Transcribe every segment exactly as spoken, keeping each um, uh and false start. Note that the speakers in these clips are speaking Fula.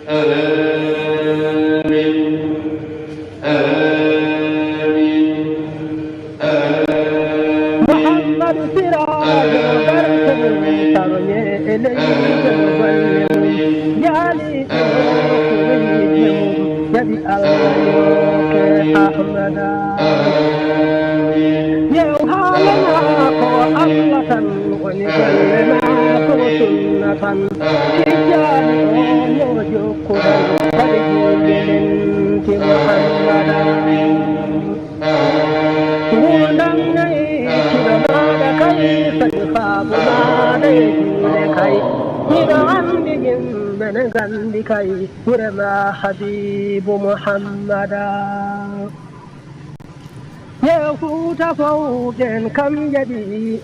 آمين. آمين. آمين. Muhammadu Siraajo mo barke mum, saroye e leydi mo golle mum, jaali e nokkuure yiɗde mum, jaɓi Allah yooke Ahmada. Yew haala maako o Allah tan woni golle maako o sunna tan. Tijjaani o yo jokkuɗen kadi juulde lenti Muhammada. Nguurndam nayi kiɗo maaɗa kay, saɗi faabu maaɗa e juuɗe kay. Miɗo anndi yimɓe ne nganndi kay, wure ma Habiibu Muhammada. Yew Fuuta fow ɓen kam jaɓi,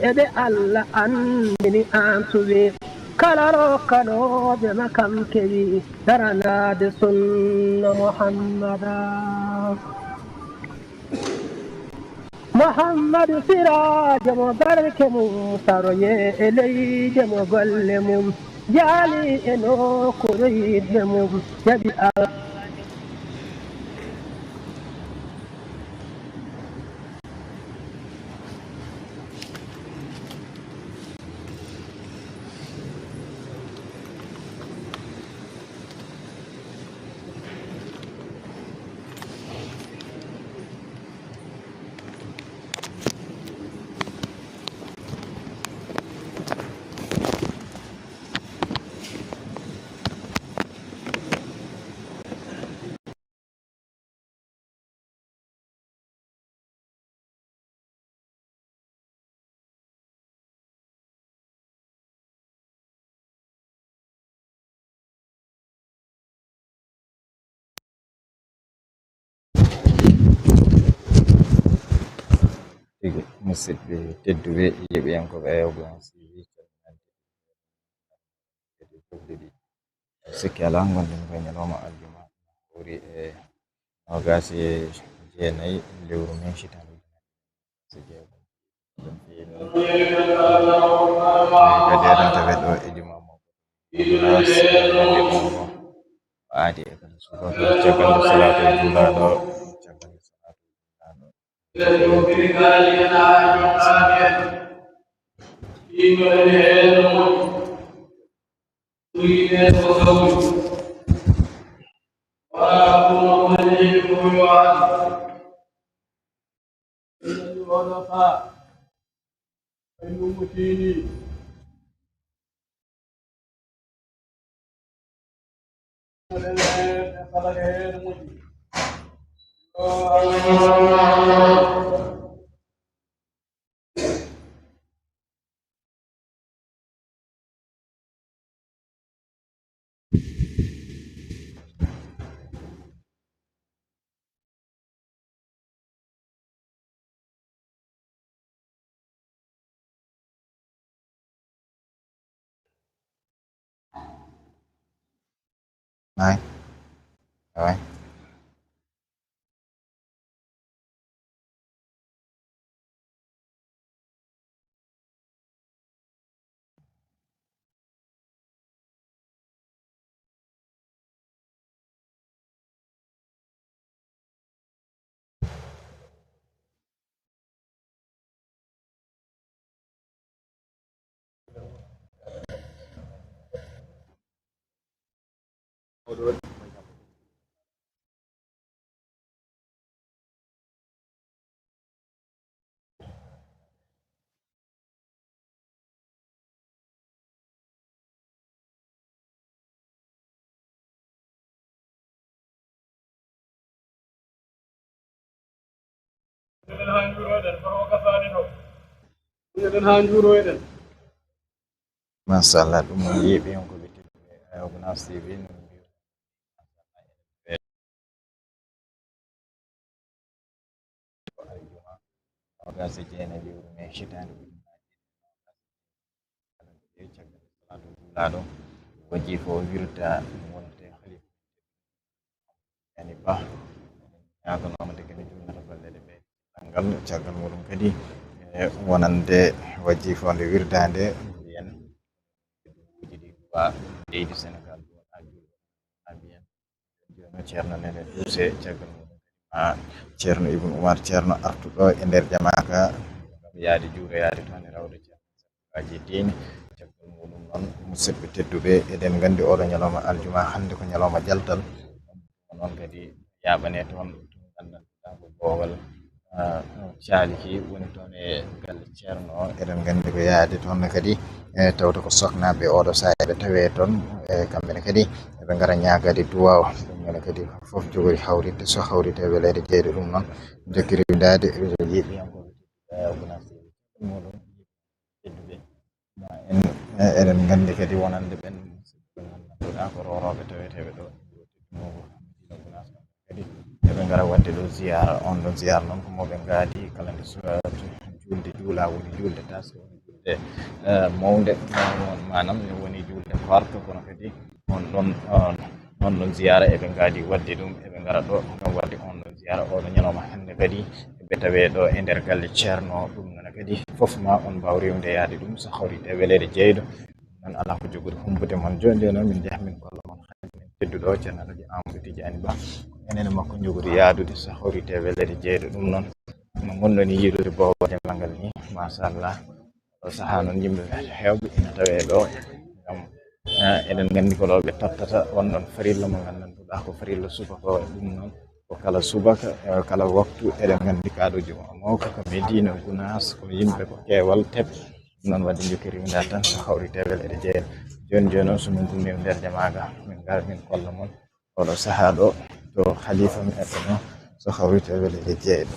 e ɓe Allah anndini an suɓi. Kala rokkanooɓe ma kam kewi, daranaade sunna Muhammada. Muhammadu Siraajo mo barke mum, saroye e leydi mo golle mum, jaali e nokkuure yiɗde mum, jaɓi Allah. Tigi, musidɓe tedduɓe, yeɓiyankooɓe Ayoba T V, calminande kadi jokkude ɗi. Sikki alaa, ngonɗen ko e ñalawma aljuma, hawri e noogaas e jeenayi lewru mee, hitaande ujunere e jeegom. Kadi eɗen tawi ɗo e juma mo. Nas, aadi e kala subaaka, caggal nde salaatul juulaaɗo, caggal nde salaatul juulaaɗo. Nayi. Nayi. Eɗen haa njuuroɗen, kono o gasaani ɗo. Eɗen haa njuuroɗen. Machallah, ɗum noon yeeɓi on ko ɓe tedduɓe Ayoba Nas T V, no mbiyu. Ko aljuma, noogaas e jeenayi lewru mee, hitaande ujunaaji ɗiɗi e noogaas. Kala nde ƴeewi caggal salaatul juulaaɗo, wajifa o wirda wonde halifa. Yani Bah, ñaaganooma de kene juulnata balɗe ɗe ɓe ngal, caggal muɗum kadi, e wonande wajifa nde wirdaande, mbiyen, ɗi duwa leydi Senegal, ɗum a juul-, a mbiyen. Ceerno Nene Duuse, caggal muɗum ma Ceerno Ibn Umar, Ceerno artuɗo e nder jamaaka, ngam yaade juuroyaade toon e rawde Ceerno Sadibaaji Diine. Caggal muɗum noon, musidɓe tedduɓe, eɗen nganndi oɗo ñalawma aljuma, hannde ko ñalawma jaltal. Ko noon kadi yaaɓane toon, toon nganndanɗaa ko boowal, ah, caaliki woni toon e galle Ceerno o. Eɗen nganndi ko yaade toon ne kadi, e tawde ko soknaaɓe oɗo sahaa eɓe tawee toon, e kamɓe ne kadi eɓe ngara ñaagaade duwaaw. Ɗum ne kadi fof jogori hawritde, so hawritde e weleede jeyɗo ɗum noon, jokki rewindaade, yeeɓiyankooɓe, e, Gunaas T V. Muɗum tedduɓe. Ma en, e, eɗen nganndi kadi wonande ɓen musidɓe ɓe nganndanɗaa ko rorooɓe taweteeɓe ɗo, ɗo teddunoowo Madina Gunaas kadi eɓe ngara waɗde ɗo ziyaara. On ɗon ziyaara noon ko mo ɓe ngaadi kala nde su-, juulde juula woni juulde taske, woni juulde, eh, mawnde, maanam ne woni juulde koorka, kono kadi on ɗon, on, on ɗon ziyaara eɓe ngaadi waɗde ɗum, eɓe ngara ɗo ngam waɗde on ɗon ziyaara. Oɗo ñalawma hannde kadi ɓe tawee ɗo e nder galle Ceerno, ɗum noon kadi fof ma on mbaaw rewde yaade ɗum so hawritde e weleede jeyɗo. Noon alaa ko jogori humpude mon. Jooni jooni noon min njaha min kolla mon haaji men tedduɗo o, Ceerno Alhaji Amadou Tidiani Ba. Enen e makko jogori yaadude so hawritde e weleede jeyɗo. Ɗum noon no ngonɗon e yiidude boowal e manngal ni, machallah. O sahaa noon yimɓe heewɓe ina tawee ɗo ngam, eh, eɗen nganndi ko ɗo ɓe tottata on ɗon farilla mo nganndanɗaa ko farilla subaka o. Ɗum noon ko kala subaka, eh, kala waktu eɗen nganndi kaa ɗo juma o mawka ko Medina Gunaas, ko yimɓe ko keewal teɓ. Ɗum noon waɗde jokki rewindaade tan so hawritde e weleede jeyɗo. Jooni jooni noon so min ngummiima nder jamaaga, min ngara min kolla mon oɗo sahaa ɗo to halifa meɗen o so hawritde e weleede jeyɗo.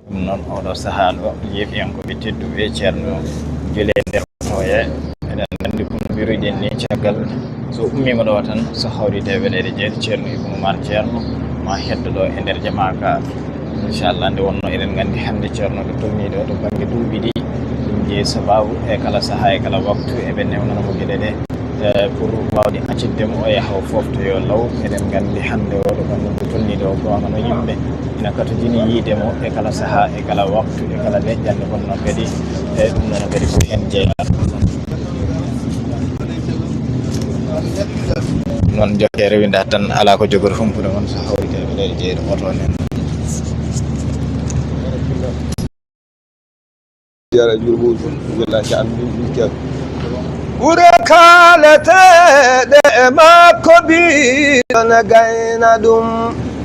Ɗum noon, oɗo sahaa ɗo, yeeɓiyankooɓe tedduɓe, Ceerno Jule nder otoye. Eɗen nganndi kono mbiruɗen ni, caggal so ummiima ɗo tan, so hawritde e weleede jeyɗo Ceerno Ibnu Umar Ceerno, ma heddo ɗo e nder jamaaka. Inchallah, nde wonno eɗen nganndi hannde Ceerno ɗo tolnii ɗo to bannge duuɓi ɗi, ɗum jeyi sabaabu e kala sahaa e kala waktu eɓe newnana mo geɗe ɗe. Eh, pour waawde accitde mo o yaha o fooftoyoo law. Eɗen nganndi hannde oo ɗo bannge ngu tolnii ɗo, goonga no yimɓe ina katojini yiide mo e kala sahaa, e kala waktu, e kala leƴƴannde. Kono noon kadi, e ɗum noon kadi ko heen jeyaa. Noon jokkee rewindaade tan, alaa ko jogori humpude mon so hawritde e leyɗe jeyɗo oto nen. Yara jurmuuji, wallaahi, an min, min ceerno. Ɓure kaaleteeɗe e makko biɗo ne gayna ɗum,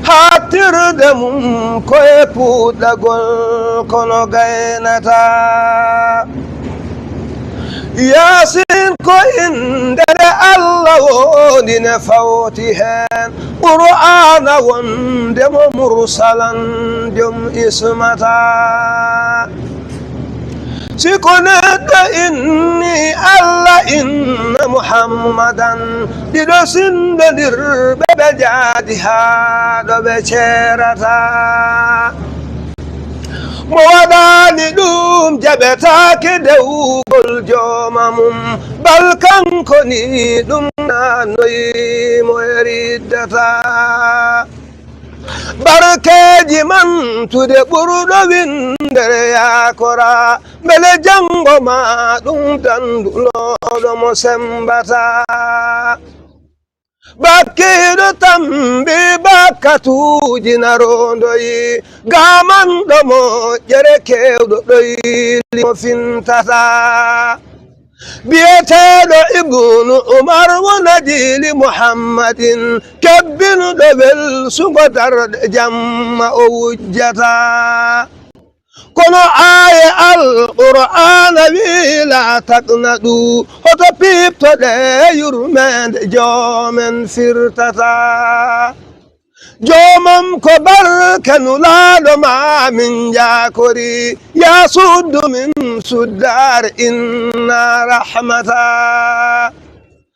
haaɗtirde mum ko e puɗɗagol kono gaynata. Yaasin ko innde nde Allah wondi ne fawti heen, Qur'aana wonde mo mursalan jom ismata. Si ko neɗɗo inni Allah inna Muhammadan, ɗiɗo sinndondirɓe ɓe njaadi haa ɗo ɓe ceerata. Mo waɗaani ɗum jaɓetaake dewgol jooma mum, bal kanko ni ɗum naannoyi mo e riddata. Barkeeji mantude ɓurɗo winndere yaakora, mbele janngo ma ɗum danduɗo mo semmbata. Bakkiiɗo tambi bakkatuuji na rondoyi, gamanɗo moƴƴere kewɗo ɗoyli mo fintata. Biyeteeɗo Ibnu Umar wona jiili Muhammadin, kebbinuɗo welsugo darɗe jamma o wujjata. Kono aaye Alqur'aana wi'i, "Laa taqnatu," hoto piiptoɗe yurmeende Joomen firtata. Joomam ko barke Nulaaɗo ma min njaakori, yaa suddu min suddaare inna rahmata.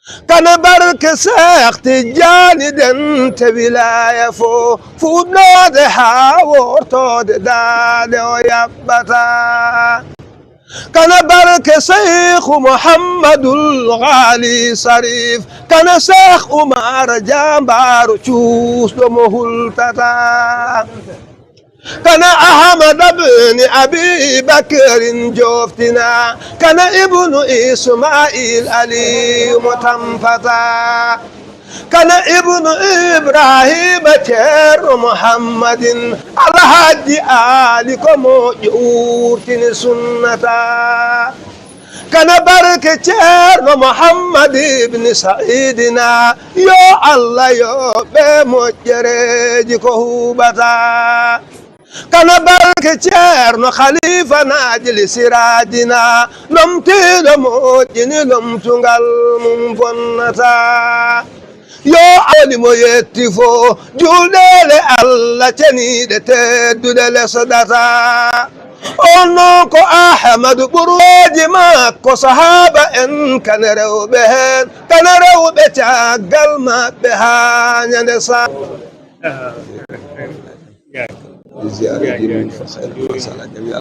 Kana barke Seex Tijjaani dente wilaaya fo, fuɗɗoode haa wortoode daande o yaɓɓata. Kana barke Seexu Muhammadul Gaali Sarif, kana Seex Umar jaambaaru cuusɗo mo hultata. Kana Ahmad bni Abi Bakrin joftina, kana Ibnu Ismail Aliyu mo tampata. Kana Ibnu Ibrahima Ceerno Muhammadin Alhaji Ali ko moƴƴo wurtini sunnata. Kana barke Ceerno Muhammad ibni Saidina, yo Allah yoɓ ɓe moƴƴereeji ko huuɓata. Kana barke Ceerno Khalifa Najli Sirajina, lomtiiɗo moƴƴini lomtungal mum bonnata. Yo awli mo yetti fo, juulɗeele Allah ceniiɗe tedduɗe lesɗata. On non ko Ahmadu ɓurooji makko, sahaaba en kana rewɓe heen, kana rewɓe caggal maɓɓe haa ñande sa. Ziyaara ji min fa khayr wa sala jami'a.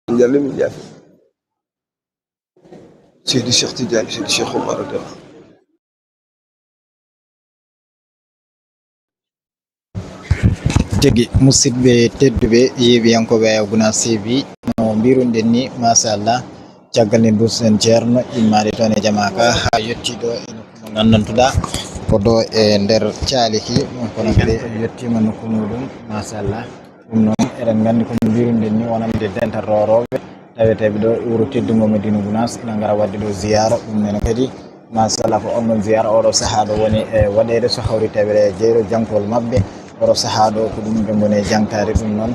Min jalli min jaafi. Seydi Cheikh Tidiane, Seydi Cheikh Oumar radiyallahu anhu. Tigi, musidɓe tedduɓe, yeeɓiyankooɓe Gunaas T V, no mbiruɗen ni, machallah, caggal nde duusɗen Ceerno immaade toon e jamaa ka, haa yettii ɗo e nokku mo nganndantuɗaa ko ɗo e nder Caaliki, ɗum kono kadi yettiima nokku muɗum, machallah. Ɗum noon, eɗen nganndi ko no mbiruɗen ni, wonande dental Roorooɓe, taweteeɓe ɗo e wuro teddungo Madina Gunaas, ina ngara waɗde ɗo ziyaara. Ɗum noon kadi, machallah, ko on ɗon ziyaara oɗo sahaa ɗo woni e waɗeede, so hawri taweede e jeyɗo jankol maɓɓe. Oɗo sahaa ɗo ko ɗum ɓe ngoni e jangtaade ɗum noon.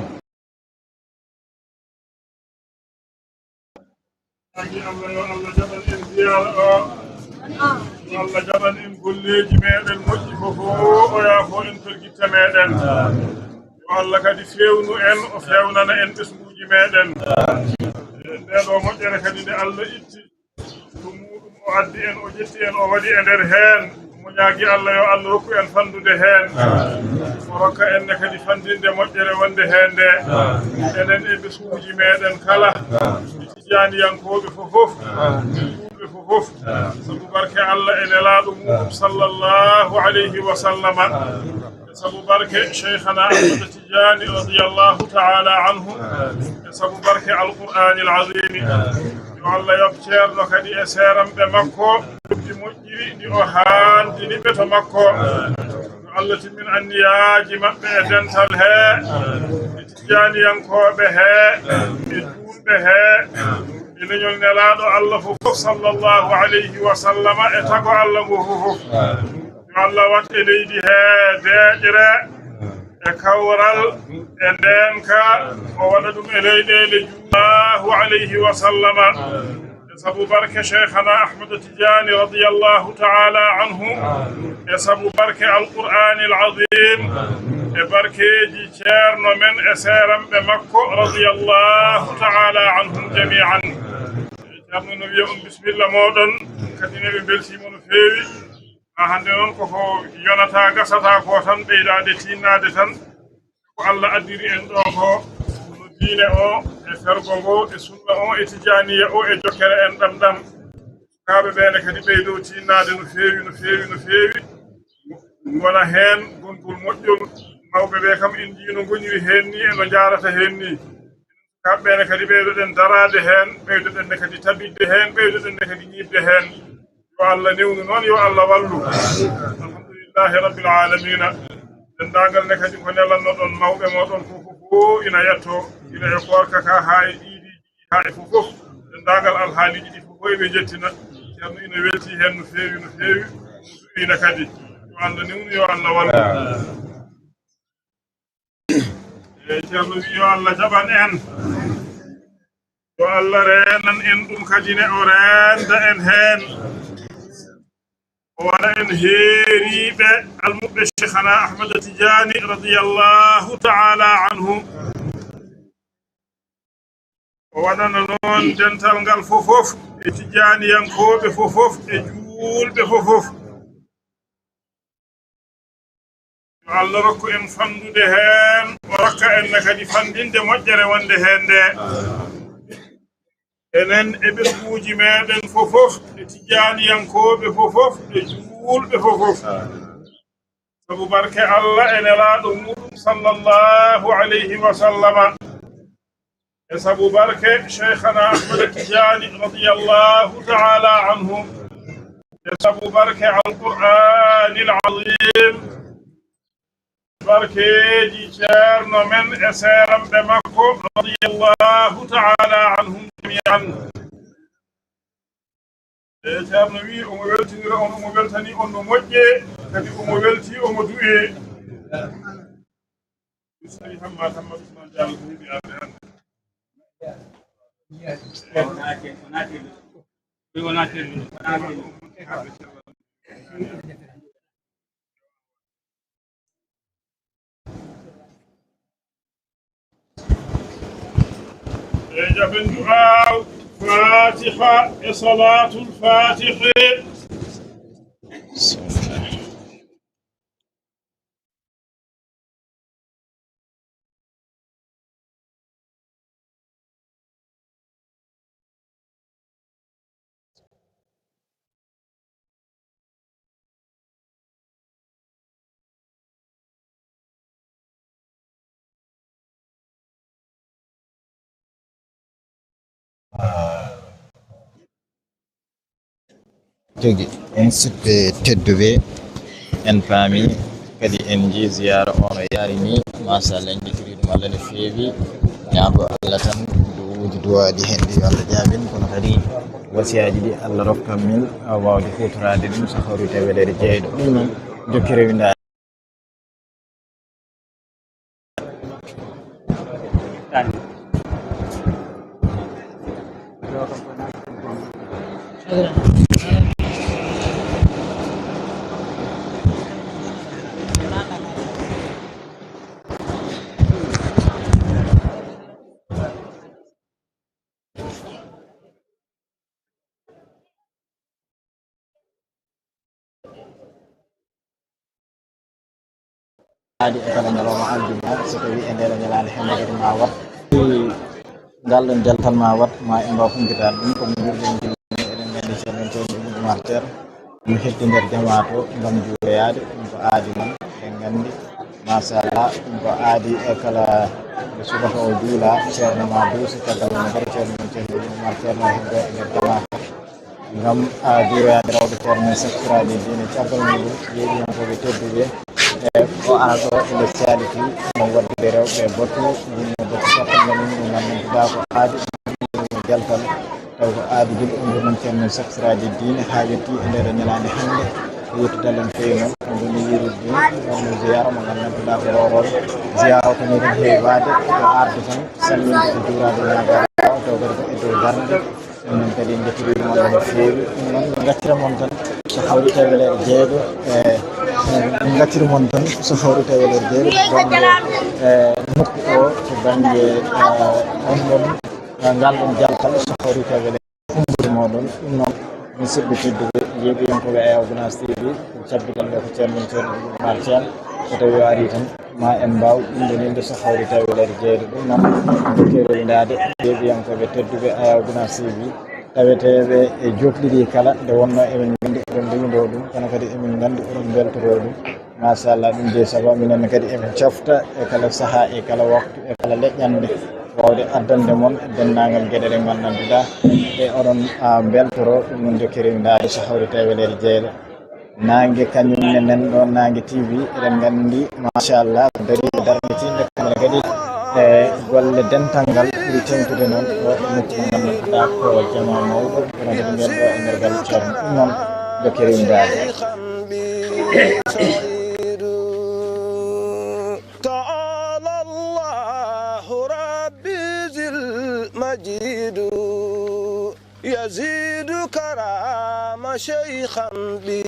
Agi Allah, yo Allah jaɓan en ziyaara o. Yo Allah jaɓan en golleeji meɗen moƴƴi fof o, o yaafo en pergitte meɗen. Yo Allah kadi fewnu en, o fewnana en ɓesnguuji meɗen. E nde ɗo moƴƴere kadi nde Allah itti, to muɗum o addi en, o ƴetti en, o waɗi e nder heen. Mo ñaagi Allah, yo Allah rokku en fandude heen. O rokka en ne kadi fandinde moƴƴere wonde heen nde. Enen e ɓesnguuji meɗen kala, e Tijaaniyankooɓe fof fof, e juulɓe fof fof. Sabu barke Allah e Nelaaɗo muɗum sallallahu alayhi wa sallama. E sabu barke Cheikhana Ahmad Tijaani radiyallahu ta'ala anhu. E sabu barke Alqur'aanil Aziimi. Yo Allah yoɓ Ceerno kadi e seeranɓe makko. Ɗi moƴƴiri, ɗi o haandini ɓe to makko. Yo Allah timmin anniyaaji maɓɓe e dental he, e Tijaaniyankooɓe he, e juulɓe he, e leñol Nelaaɗo Allah fof fof, sallallahu alayhi wa sallama, e tago Allah ngo fof fof. Yo Allah wat e leydi he deeƴre, e kawral, e ndeenka, o waɗa ɗum e leyɗeele juulɓe, sallallahu alayhi wa sallama. E sabu barke Cheikhana Ahmad Tijaani radiyallahu ta'ala anhu, e sabu barke Alqur'aanil Aziim, e barkeeji Ceerno men e seeranɓe makko radiyallahu ta'ala anhum jami'an. Ceerno no wiya on bismilla mooɗon, kadi ne ɓe mbeltiima no feewi. Haa hannde noon koko yonata gasata ko tan ɓeydaade tiinnaade tan. Ko Allah addiri en ɗo ko no diine o, e fergo ngo, e sunna o, e tijaaniya o, e jokkere en ɗam ɗam. Sukaaɓe ɓe ne kadi ɓeydo tiinnaade no feewi, no feewi, no feewi. Ngona heen gongol moƴƴol. Mawɓe ɓe kam en njii no ngoniri heen ni, e no njaarata heen ni. Kamɓe ne kadi ɓeydoɗen daraade heen, ɓeydoɗen ne kadi tabitde heen, ɓeydoɗen ne kadi ñiiɓde heen. Yo Allah newnu noon, yo Allah wallu. Alhamdulillahi Rabbil Aalamiina. Denndaangal ne kadi ko nelannoɗon mawɓe mooɗon fof, fof, fof ina yetto, ina e koorka ka haa e iidi, haa e fof, fof. Denndaangal alhaaliiji ɗi fof, fof eɓe njettina. Ceerno ina weltii heen no feewi, no feewi. Ina kadi. Yo Allah newnu, yo Allah wallu. E Ceerno wi yo Allah jaɓan en. Yo Allah reenan en ɗum kadi ne, o reenda en heen. O waɗa en heeriiɓe almuɓɓe Cheikhana Ahmad Tijaani radiyallahu ta'ala anhu. O waɗana noon dental ngal fof fof e tijjaaniyankooɓe fofof, e juulɓe fofof. Yo Allah rokku en fandude heen, o rokka en ne kadi fandinde moƴƴere wonde heen nde. Enen e ɓesnguuji meeɗen fofof, e tijjaaniyankooɓe fofof, e juulɓe fofof. Sabu barke Allah e nelaaɗo muuɗum sallallahu alayhi wa sallama. E sabu barke Sheikhana Ahmad Tijani radiyallahu ta'ala anhu. E sabu barke Al-Qur'anil Azim. Barkeeji ceerno men e seeramɓe makko radiyallahu ta'ala anhum jami'an. E ceerno wi omo weltinira on, omo weltani on no moƴƴe, kadi omo welti, omo du'e. Usmani Hamma Hamma Usman Diallo ko wiɗi arde hannde. E jaɓen du'aaw Fatiha e Salatul Fatihi. Jogi musidɓe tedduɓe, en paami kadi en njii ziyaara o no yaari ni, machallah, en njettirii ɗum Allah no feewi. Ñaago Allah tan, du'uuji duwaaɗi heen ɗi yo Allah jaabin, kono kadi wasiyaaji ɗi Allah rokkan min, a, waawde huutoraade ɗum so hawriti e weleede jeyɗo. Ɗum noon, jokkere windaade. Aadi e kala ñalawma aljuma, so tawi e ndee ɗoo ñalaande hannde kadi ma waɗ. Ngal ɗoon jaltal ma waɗ, ma en mbaaw humpitaade ɗum, ko no mbiruɗen gila ni, eɗen nganndi ceerno men ceerno Ibn Umar Ceerno, no heddi nder jamaa to ngam juuroyaade, ɗum ko aadi noon, eɗen nganndi, machallah, ɗum ko aadi e kala nde subaka o juula, ceerno ma duusa, caggal mum kadi ceerno men ceerno Ibn Umar Ceerno heddo e nder jamaa to. Ngam, a, juuroyaade rewɓe ceerno men Sakiraaɓe diine, caggal mum ɗum, yeeɗiyankooɓe tedduɓe, e o ara ɗo e nder caaliti, ngam waɗdude rewɓe batu, wonno batu sappo, ngam ɗum ɗum nganndantuɗaa ko aadi, ɗum jaltal, taw ko aadi julɓe, ngurndan ceerno men Sakiraaɓe diine, haa yettii e nder ñalaande hannde, ko yettude Allah no feewi noon, on ɗum yiirude ɗum, wonno ziyaara mo nganndantuɗaa ko rorooɓe, ziyaara o ko ni tan heewi waade, ko arde tan, salminde e juuraade ñaagaade, taw kadi ko e dow darnde, Ɗum noon kadi en njettirii ɗum Allah no feewi. Ɗum noon min ngaccira mon tan so hawri tawi weleere jeeɗo, e min ngaccira mon tan so hawri tawi weleere jeeɗo to bannge, e, nokku o, to bannge, e, on ɗon, e, ngal ɗon jaltal so hawri tawi weleere umbude mooɗon. Ɗum noon musidɓe tedduɓe, yeeɓiyankooɓe Ayaw Gunaas T V, cabbital ɗo ko ceerno men ceerno Oumar Thiam, so tawi o arii tan. Ma en mbaaw ɗum ɗo ninde so hawri tawi weleede jeeyde ɗum noon, dokke rewindaade yeeɓiyankooɓe tedduɓe Ayaw Gunaas T V, taweteeɓe e jookliɗi kala, nde wonnoo emin nganndi oɗon ndewindoo ɗum, kono kadi emin nganndi oɗon mbeltoroo ɗum. Machallah, ɗum de sabu minen kadi emin cofta e kala sahaa, e kala waktu, e kala leƴƴannde, waawde addande mon denndaangal geɗe ɗe nganndanduɗaa, ɗe oɗon, a, mbeltoroo, ɗum noon dokke rewindaade so hawri tawi weleede jeeyde. Naange kañum ne nan ɗo, Naange T V, eɗen nganndi, machallah, ko darii e darnitiinde, kono kadi e golle dental ngal ɓuri teeŋtude noon ɗo e nokku mo ngannduɗaa ko jamaa mawɗo, kono kadi mbiyen ɗo e nder galle ceerno. Ɗum noon, dokke rewindaade. تعالى الله ربي ذي المجيد. يزيد كرام شيخا بي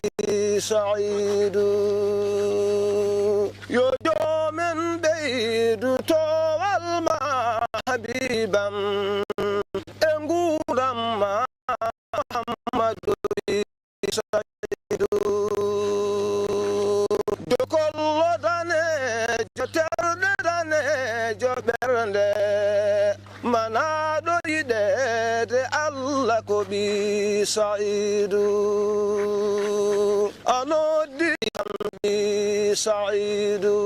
سعيد. Yo joomen ɓeydu toowal ma habibam e nguuram ma. seede Allah ko ɓii Saydu. A noddi kam ɓii Saydu.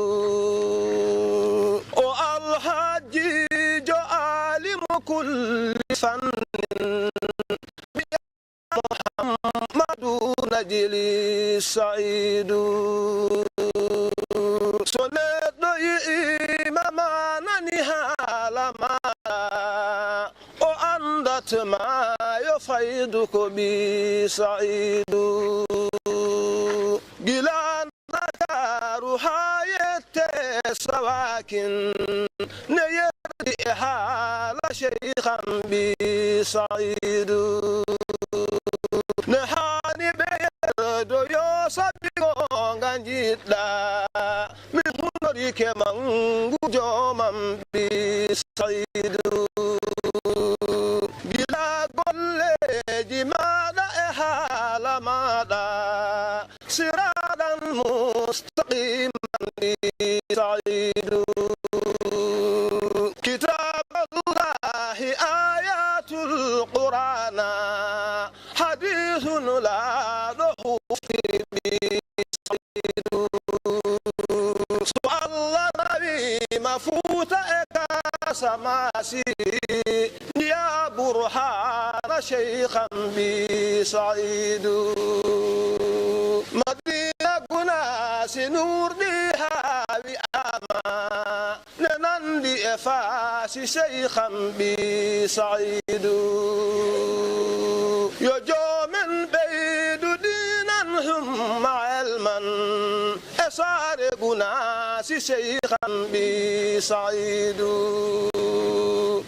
O alhajiijo aalimu kulli fannin. Muhammadu Najili Saydu. So neɗɗo yi'iima ma nani haala ma, o anndat ma yo Faydu ko ɓii Saydu. Gila Ndakaaru haa yette Sawakin, ne yerdi e haala Sheykh am ɓii Saydu. Ne haani ɓe yerdo yo sabi goonga njiɗɗa. Min hunorike mangu joomam ɓii Saydu. Gila golleeji maaɗa e haala maaɗa. Siraaɗan mustaqiman ɓii Saydu. Kitaaballahi ayatul Qur'aana. Hadiisu Nulaaɗo huufi ɓii Saydu. So Allah nawi ma Fuuta e Kasamasi, njiya burhaana Sheykh am ɓii Saydu. Madina Gunaasi nuurɗi haa wi'aama. Ne nandi e faasi Sheykh am ɓii Saydu. Yo joomen ɓeydu diinan humma elman e saare Gunaasi Sheykh am ɓii Saydu.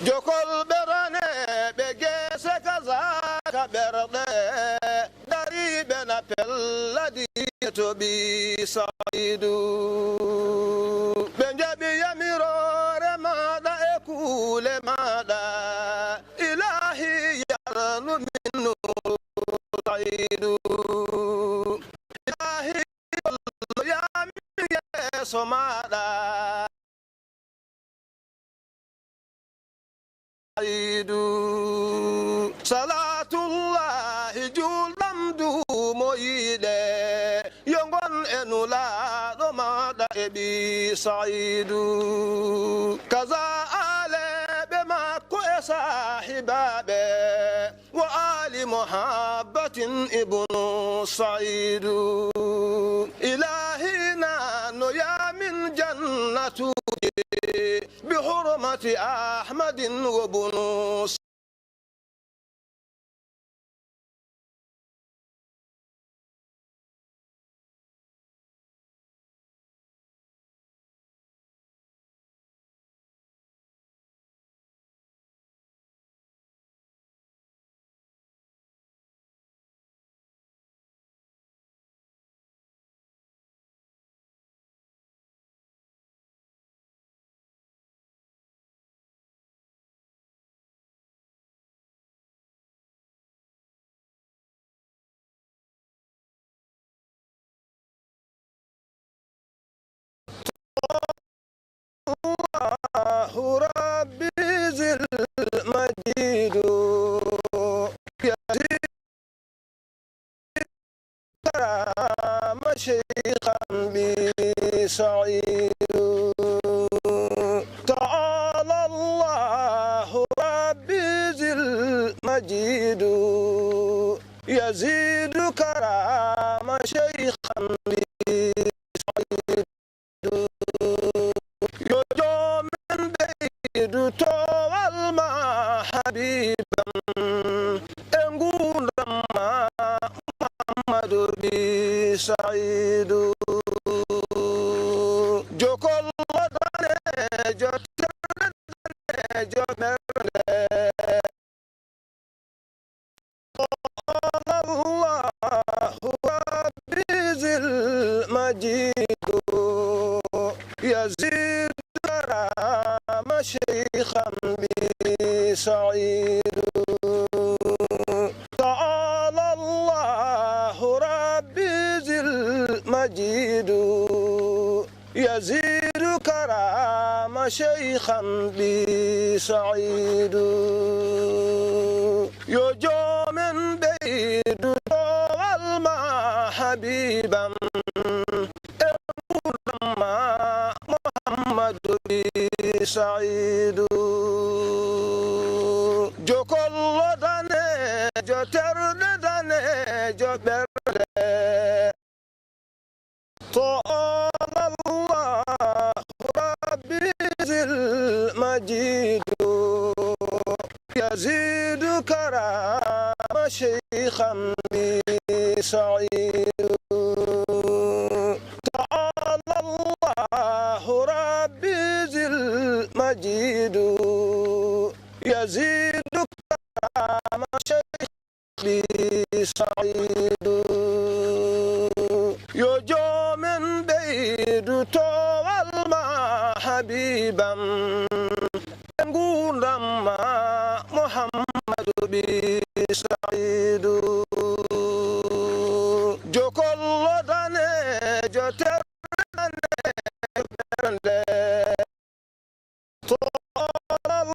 Jokol ɓe raneeɓe geese kazaaka ɓerɗe. Dariiɓe na pella diine to ɓii Saydu. Ɓe njaɓi yamiroore maaɗa e kuule maaɗa. Ilaahi yarnu min nuuru Saydu. Ilaahi hollu yaamin yeeso maaɗa. Saydu. Salaatullahi juulɗam duumo yiide, yo ngon e Nulaaɗo maaɗa e ɓii Saydu. Kaza aaleeɓe makko e saahibaaɓe. Wa aali muhabbatin ibnu Saydu. Ilaahi na no yaamin jannatuuji bi hurmati Ahmadin wa bunu الله ربي ذي المجيد يزيد كرام شيخ أم بي سعيد. تعالى الله ربي ذي المجيد يزيد كرام شيخ أم بي سعيد. Yo joomen ɓeydu toowal ma habibam e nguurndam ma Muhammadu ɓii Saydu. Jokol daneejo, terde daneejo ɓernde. قال الله ربي ذي المجيد يزيد كرام شيخ أم بي سعيد. تعالى الله ربي ذي المجيد يزيد كرام شيخ أم بي سعيد. Yo joomen ɓeydu toowal ma habiiban e nguurndam ma Muhammadu bi Saidu. Jokollo daneejo, terɗe daneejo, ɓernde to Allah Rabbi zil majidu yazidu karama sheikhan bi saidu. To Allah Rabbi zil majidu yazidu karama sheikh bi saidu. Yo joomen ɓeydu toowal ma habiiban e nguurndam ma Muhammadu bi saidu. Jokollo daneejo, terɗe daneejo, ɓernde to Allah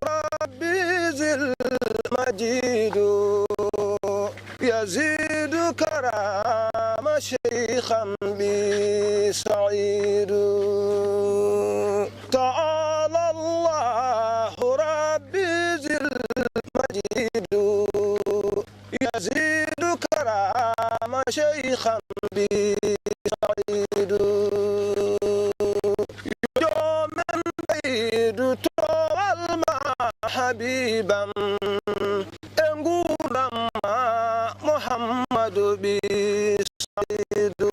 Rabbi zil majidu yazidu karama sheikhan bi saidu. To Allah Rabbi zil majidu yazidu karama sheikhan bi saidu. Yo joomen ɓeydu toowal ma habiiban e nguurndam ma Muhammadu bi saidu.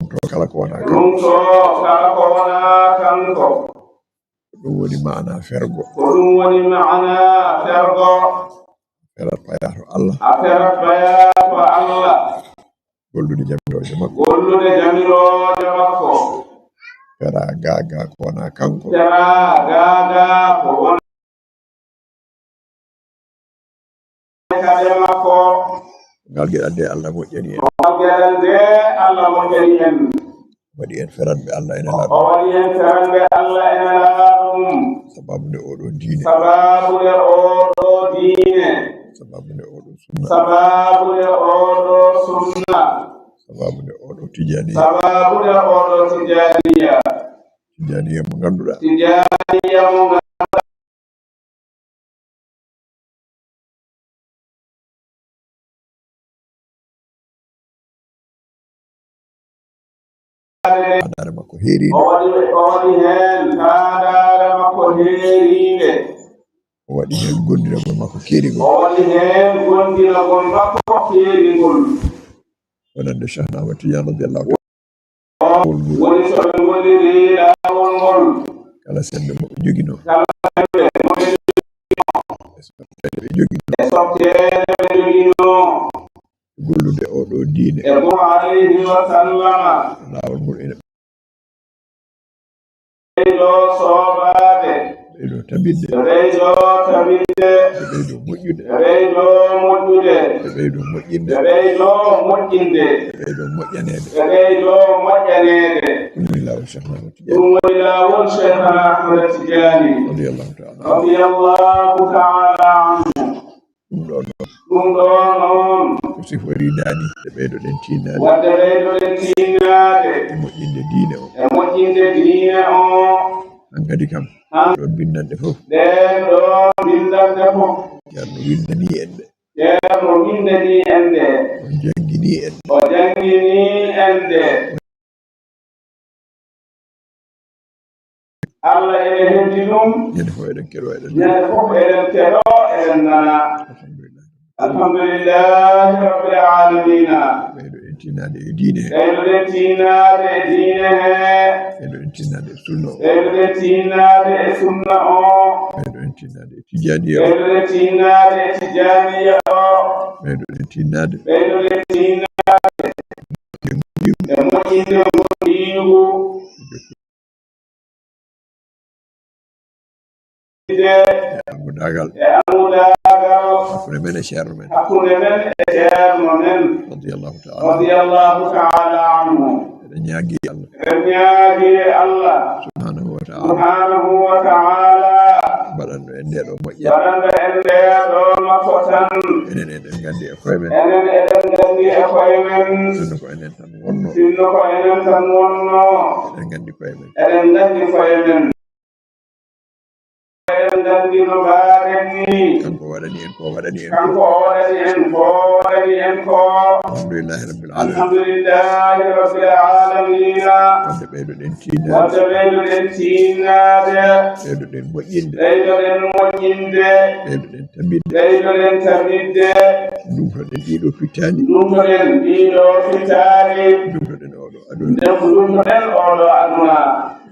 to kala ko wonaa kanko. Ɗum to kala ko wonaa kanko. Ko ɗum woni maana fergo. Ko ɗum woni maana fergo. Ferat payaa to Allah. A ferat payaa to Allah. Gollude jamirooje makko. Gollude jamirooje makko. Fera gaa gaa ko wonaa kanko. Fera gaa gaa ko wonaa kade makko. Ngal geɗal de Allah moƴƴani en. Ngal geɗal de Allah moƴƴani en. Waɗi en feranɓe Allah e Nelaaɗo. O waɗi en feranɓe Allah e Nelaaɗo mum. Sababu nde oɗo diine. Sababu nde oɗo diine. Sababu nde oɗo sunna. Sababu nde oɗo sunna. Sababu nde oɗo tijaniya. Sababu nde oɗo tijaniya. Tijaniya mo ngannduɗaa. Tijaniya mo ngannduɗaa. Faandaare makko heeriinde. O waɗi, o waɗi heen faandaare makko heeriinde. O waɗi heen gondiragol makko keerigol. O waɗi heen gondiragol makko keerigol. Wonande Cheikhna Ahmad Tidiane radiyallahu ta'ala. Woni so ɓe ngolliri laawol ngol. Kala semmbe mo ɓe joginoo. Kala semmbe mo ɓe joginoo. E softeede ɓe joginoo. E softeede ɓe joginoo. Gollude oɗo diine. E mo alayhi wa sallama. Laawol ngol ene ɓeydo soobaade. Ɓeydo tabitde. Ɓeydo tabitde. Ɓeydo moƴƴude. Ɓeydo moƴƴude. Ɓeydo moƴƴinde. Ɓeydo moƴƴinde. Ɓeydo moƴƴaneede. Ɓeydo moƴƴaneede. Ɗum woni laawol Cheikh Ahmad Tidiane. Ɗum woni laawol Cheikh Ahmad Tidiane. Radiyallahu ta'ala. Radiyallahu ta'ala anhu. Ɗum ɗoo noon. Ɗum ɗoo noon. Ko siforii daani, nde ɓeydoɗen tiinnaade. Wadde ɓeydoɗen tiinnaade. E moƴƴinde diine o. E moƴƴinde diine o. Hankadi kam. Han- Ɗoon binndanɗe fof. Ɗeen ɗoon binndanɗe fof. Ceerno winndanii en ɗe. Ceerno winndanii en ɗe. O jannginii en ɗe. O jannginii en ɗe. Allah ene heddi ɗum. Ñande fof eɗen keɗoo, eɗen nana. Ñande fof eɗen keɗoo, eɗen nana. Alhamdulillah. Alhamdulillahi Rabbil Alamina. Ɓeydoɗen tiinnaade e diine he. Ɓeydoɗen tiinnaade e diine he. Ɓeydoɗen tiinnaade e sunna o. Ɓeydoɗen tiinnaade e sunna o. Ɓeydoɗen tiinnaade e tijaniya o. Ɓeydoɗen tiinnaade e tijaniya o. Ɓeydoɗen tiinnaade. Ɓeydoɗen tiinnaade. E moƴƴinde ngondiigu. E almudaagal. E almudaagal. Hakkunde men e ceerno men. Hakkunde men e ceerno men. Radiyallahu ta'ala. Radiyallahu ta'ala anhu. Eɗen ñaagii Allah. Eɗen ñaagii Allah. Subhanahu wa ta'ala. Subhanahu wa ta'ala. Mbaɗanɗo en ndee ɗoo moƴƴere. Mbaɗanɗo en ndee ɗoo makko tan. Enen eɗen nganndi e koye men. Enen eɗen nganndi e koye men. Sinno ko enen tan wonnoo. Sinno ko enen tan wonnoo. Eɗen nganndi koye men. Eɗen nganndi koye men. Eɗen nganndi no mbaɗen ni. Kanko waɗani en ko, waɗani en ko. Kanko o waɗani en ko, waɗani en ko. Alhamdulillahi Rabbil Alamina. Alhamdulillahi Rabbil Alamina. Wadde ɓeydoɗen tiinnaade. Wadde ɓeydoɗen tiinnaade. Ɓeydoɗen moƴƴinde. Ɓeydoɗen moƴƴinde. Ɓeydoɗen tabitde. Ɓeydoɗen tabitde. Ndumtoɗen ɗiɗo fittaali. Ndumtoɗen ɗiɗo fittaali. Ndumtoɗen oɗo aduna. Ndumtoɗen oɗo aduna.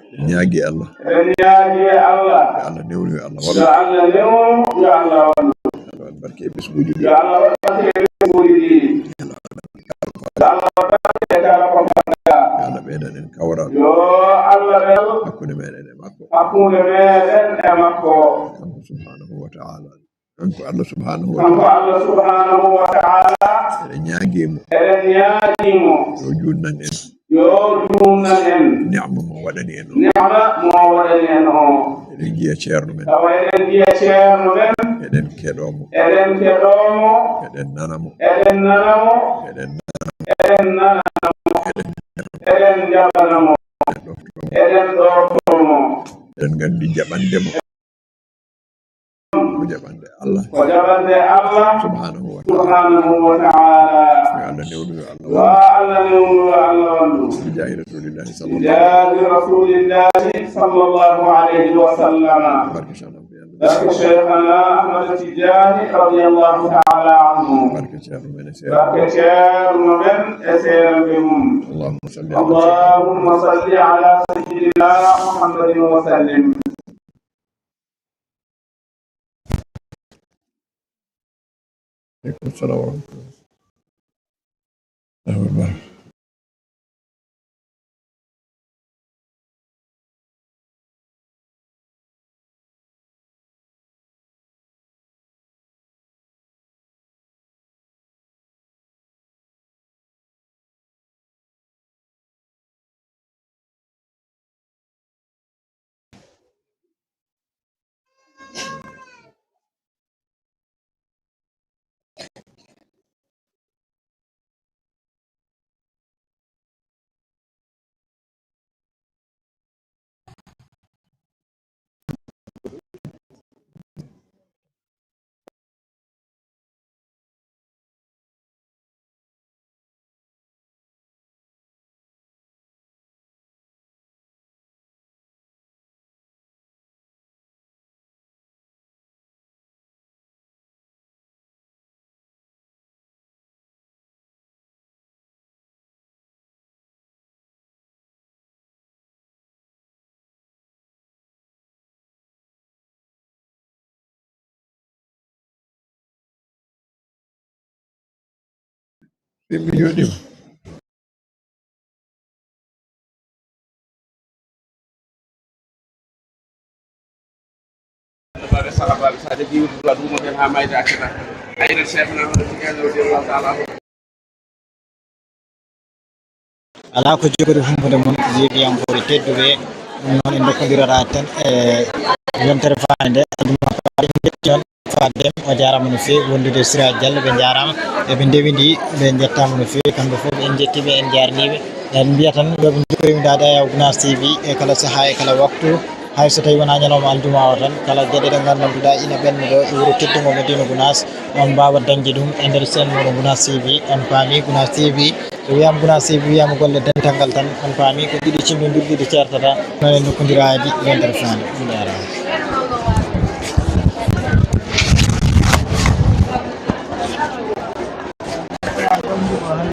Eɗen ñaagii Allah. Eɗen ñaagii Allah. Yo Allah newnu, yo Allah wallu. Yo Allah newnu, yo Allah wallu. Yo Allah waɗ barke e ɓesnguuji ɗi. Yo Allah waɗ barke e ɓesnguuji ɗi. Yo Allah waɗ barke e kala ko mbaɗɗa. Yo Allah ɓeydan en kawral. Yo Allah ɓeydan. Hakkunde meɗen e makko. Hakkunde meɗen e makko. Kanko subhanahu wa ta'ala. Kanko Allah subhanahu wa ta'ala. Kanko Allah subhanahu wa ta'ala. Eɗen ñaagii mo. Eɗen ñaagii mo. Yo juutnan en. Yo juutnan en. Ni'ma mo waɗani en o. Ni'ma mo waɗani en o. Eɗen njiya ceerno men. Tawa eɗen njiya ceerno men. Eɗen keɗoo mo. Eɗen keɗoo mo. Eɗen nana mo. Eɗen nana mo. Eɗen nana mo. Eɗen nana mo. Eɗen njaɓana mo. Eɗen ɗoftoo mo. Eɗen ɗoftoo mo. Eɗen nganndi jaɓande mo. Ko jaɓande Allah. Ko jaɓande Allah. Subhanahu wa ta'ala. Subhanahu wa ta'ala. Yo Allah newnu, yo Allah wallu. Yo Allah newnu, yo Allah wallu. Bi jaahi Rasulillahi sallallahu. Bi jaahi Rasulillahi sallallahu alayhi wa sallam. Barke Cheikh Ahmad Tidiane. Barke Cheikhana Ahmad Tidiane radiyallahu ta'ala anhu. Barke Ceerno men e seeranɓe mum. Barke Ceerno men e seeranɓe mum. Allahumma salli ala اللهم صل على سيدنا محمد وسلم. Aleykum salaam wa rahmatullah. Awa ba. Ɓe mi jooɗima. Sahabaɓe sa de biwtuɗo ɗum o ɓen ha mayde accata. Ayna Cheikhna Ahmad Tidiane radiyallahu ta'ala anhu. Alaa ko jogori humpude mon, yeeɓiyankoore tedduɓe. Ɗum noon en ndokkondirata tan e yontere faande nde, aljuma faade, en njetti on. Fadem, o jaaraama no feewi, wondude Sira Diallo, ɓe njaaraama, eɓe ndewindi, ɓe njettaama no feewi, kamɓe fof en njettii ɓe, en njaarnii ɓe. En mbiya tan, yo ɓe njokkoriima daada e Gunaas T V e kala sahaa e kala waktu, hay so tawii wonaa ñalawma aljuma o tan, kala geɗe ɗe nganndanduɗaa ina ɓenna ɗo e wuro teddungo Madina Gunaas, on mbaawa dañde ɗum e nder chaîne mooɗon Gunaas T V. On paami Gunaas T V, so wiyaama Gunaas T V, wiyaama golle dental ngal tan, on paami ko ɗiɗi cimndondirɗi, ɗiɗi ceertata, noon en njokkondiraadi yontere faande. On njaaraama.